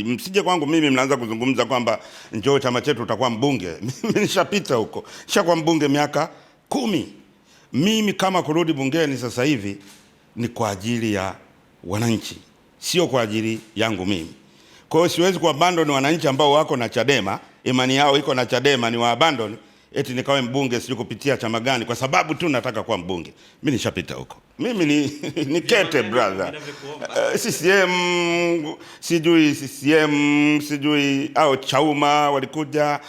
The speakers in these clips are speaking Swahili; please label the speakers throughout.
Speaker 1: Msije kwangu mimi mnaanza kuzungumza kwamba njoo chama chetu utakuwa mbunge. Mimi nishapita huko, nishakuwa mbunge miaka 10. Mimi kama kurudi bungeni sasa hivi ni kwa ajili ya wananchi, sio kwa ajili yangu mimi. Kwa hiyo siwezi kuabandon wananchi ambao wako na Chadema, imani yao iko na Chadema, ni waabandon eti nikawe mbunge sijui kupitia chama gani kwa sababu tu nataka kuwa mbunge. Mimi nishapita huko. Mimi ni kete brother. CCM sijui CCM sijui au Chauma walikuja,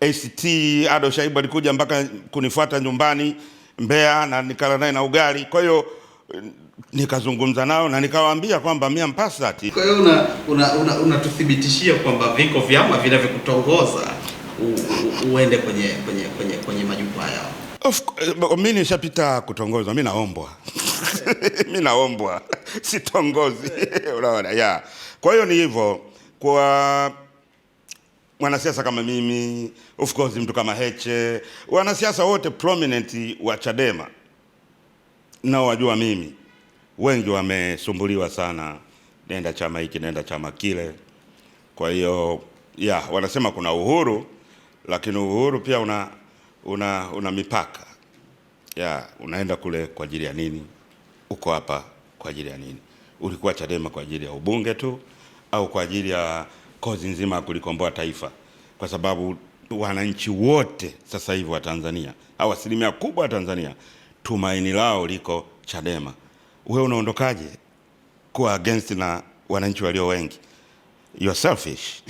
Speaker 1: ACT Ado Shaibu alikuja mpaka kunifuata nyumbani Mbeya na nikala naye na ugali. Kwa hiyo nikazungumza nao na nikawaambia kwamba mimi ampasati.
Speaker 2: Kwa hiyo unatuthibitishia kwamba viko vyama vinavyokutongoza uende kwenye majukwaa yao.
Speaker 1: Mimi nishapita kutongozwa, mimi naombwa. Mimi naombwa, sitongozi. Unaona, yeah. Kwa hiyo ni hivyo kwa mwanasiasa kama mimi, of course mtu kama Heche, wanasiasa wote prominent wa Chadema nao wajua mimi, wengi wamesumbuliwa sana, nenda chama hiki, nenda chama kile. Kwa hiyo yeah, wanasema kuna uhuru, lakini uhuru pia una mipaka. Yeah, unaenda kule kwa ajili ya nini? Uko hapa kwa ajili ya nini? Ulikuwa Chadema kwa ajili ya ubunge tu au kwa ajili ya kozi nzima ya kulikomboa taifa? Kwa sababu wananchi wote sasa hivi wa Tanzania au asilimia kubwa ya Tanzania tumaini lao liko Chadema. Wewe unaondokaje kuwa against na wananchi walio wengi? You are selfish.